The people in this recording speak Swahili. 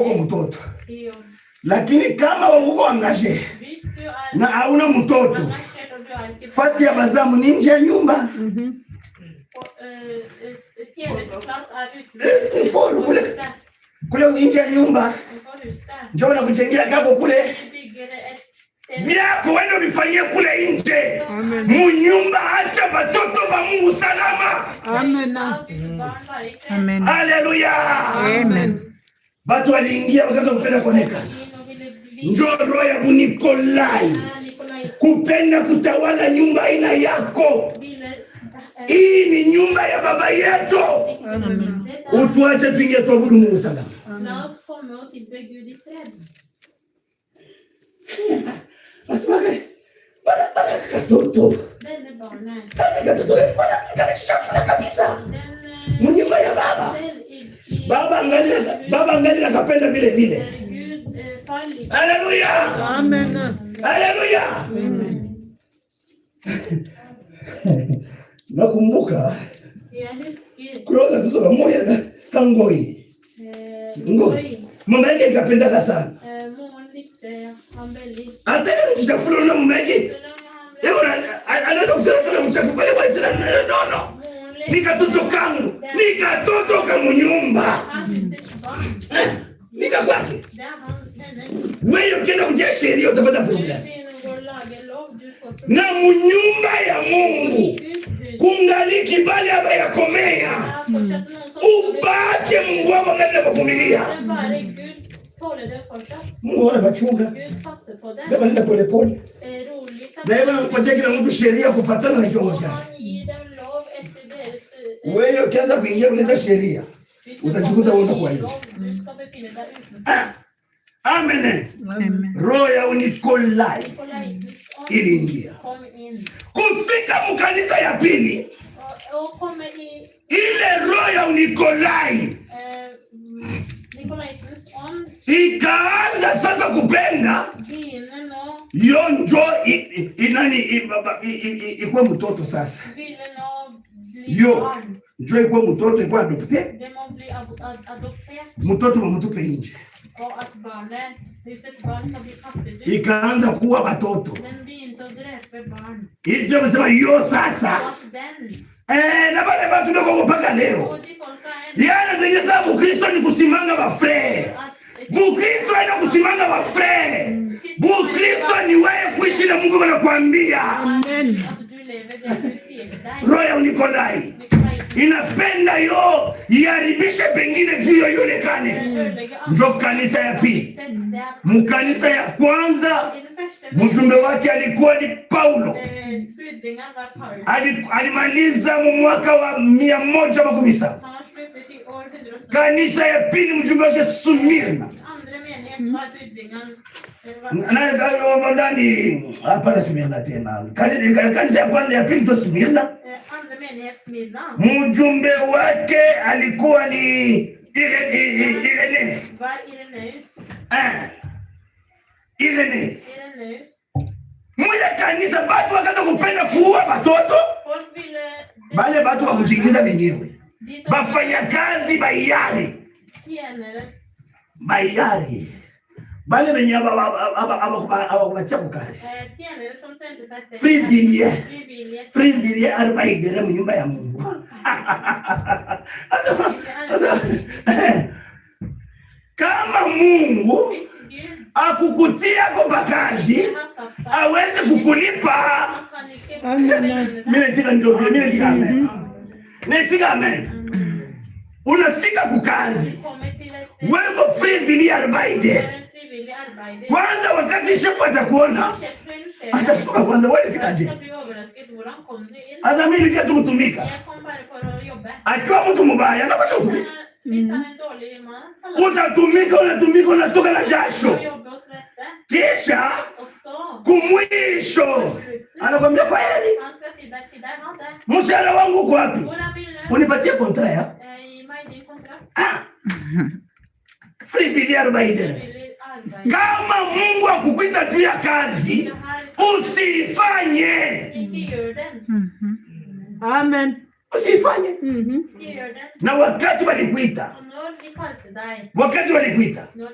Uko mtoto, lakini kama uko engagé na hauna mtoto, fasi ya bazamu ni nje ya nyumba. Mforo kule kule nje ya nyumba, njoo na kujengea kako kule vyako wende vifanyie kule nje munyumba. Acha batoto ba Mungu salama. Amen. Amen. Haleluya. Amen. Batu waliingia wakaanza kupenda kuonekana. Njoo roho ya Bunikolai kupenda kutawala nyumba aina yako. Hii ni nyumba ya baba yetu. Utuache tuingie tuabudu Mungu salama. La oss komme og tilbe Gud i fred. Asimake bana bana katoto. Denne barnet, Kale katoto bana kale shafuna kabisa. den Munyumba ya baba. selv i Baba angali baba angali nakapenda vile vile. Gud far liker Haleluya. Amen. Haleluya. Nakumbuka Jeg husker kuna katoto kamoja kangoi. Ngoi. Oi, Mama yake nikapendaka sana. Moren likte han veldig. Hata kama kuchafuna na mama yake. Selv om han ble Yeye anaweza kusema tena mchafu pale kwa tena no no. Moren lekte Ni katoto kangu. Ni katoto kamunyumba. er husets barn. Eh, Nika kwake. Det er han hennes. Wewe ukienda kutia sheria utapata Du problem. begynner å lage lov, du får problemer. Na munyumba ya Mungu I Guds hus. kungali kibali hapa ya komea. Det er fortsatt noen som står i Ubache Mungu wako ngani kuvumilia. Det er bare Gud tåler det fortsatt. Mungu ana bachunga. Gud passer på det. Baba nenda pole pole. Rolig Na yeye sakte. anampatia kila mtu sheria kufuatana na kiwango Og chake. han gir dem lov etter deres Wewe ukianza kuingia kuleta sheria Hvis du utajikuta kommer unaenda og kwa gir hiyo. lov, du skal befinne deg utenfor. Ah. Amen. Amen. Roho ya Unikolai Nikolaitens ånd iliingia kom inn. kufika mkanisa ya pili. Og komme i Ile roho ya Unikolai Nikolaitens ånd ikaanza sasa kupenda begynner nå yo njo inani ikuwe mtoto sasa, Begynner nå bli Yo. barn. njo ikuwe mtoto ikuwe adopte Det må bli adoptert, mtoto wamutupe nje. og at barnet, husets barn skal bli kastet ut. Ikaanza kuwa batoto Den begynte å drepe barn. ijo kusema yo Og sasa at den, eh, na bale batu ndio mpaka leo og de folka er yeye anatengeneza Bukristo ni kusimanga bafre. at Bukristo haina kusimanga bafre. Bukristo ni wewe kuishi na Mungu anakuambia. Amen. At du lever det Gud sier til deg. Roho ya Unikolai Nikolaitens inapenda yo iharibishe pengine juu yoionekane. ødelegge Njo kanisa ya pili. Sett, det er Mkanisa ya kwanza I den første mjumbe wake alikuwa ni Paulo. Budbringeren var Paulus. Alimaliza mu mwaka wa 117. Han har sluttet i år 170. Kanisa ya pili mjumbe wake Sumirna. Andre menighet var budbringeren var Nani hapana Sumirna tena. Kanisa ya kwanza ya pili ndio Sumirna. Andre menighet Smyrna Mjumbe wake alikuwa ni Irene. var Irenaeus. Eh. Irene. Irenaeus. Mule kanisa batu wakaanza kupenda kuua batoto Folk ville bale batu wakujiingiza wenyewe. De som Bafanya kazi bayari. tjeneres Bayari. Bale wenye abakubatia kukazi. Tjenere som sendte seg selv Frivillige. Frivillige. Frivillige arbeidere mu nyumba ya Mungu. Asa, kama Mungu Hvis Gud akukutia kwa kazi ikke har satt deg aweze kukulipa. Han kan ikke Amen. belønne deg. Mimi naitika ndio vile, mimi naitika amen. Naitika amen. Unafika kukazi Du kommer til et wewe uko frivillig arbeider. Du er en frivillig arbeider. Kwanza wakati shefu atakuona Sjefen ser deg. atashtuka kwanza, wewe ulifikaje? Skal bli overrasket. Hvordan kom du inn? Hata mimi nilikia tu kutumika. Jeg kom bare for å jobbe. Akiwa mtu mubaya anapacha kutumika. Hvis han er en dårlig mann, skal han Utatumika, unatumika, unatoka na jasho, jobbe og svette. kisha Og så, kumwisho slutten, anakwambia kweli, han skal si deg til deg, ha det. mshahara wangu uko wapi? Hvor er min lønn? Unipatie kontra ya Gi meg din kontrakt. ah. Frivillig arbeider. Frivillig arbeid. Kama Mungu akukuita juu ya kazi, Det her, usiifanye, ikke gjør den. Amen. usiifanye. Ikke gjør den. Na wakati walikuita Og når De kalte deg. Wakati walikuita Når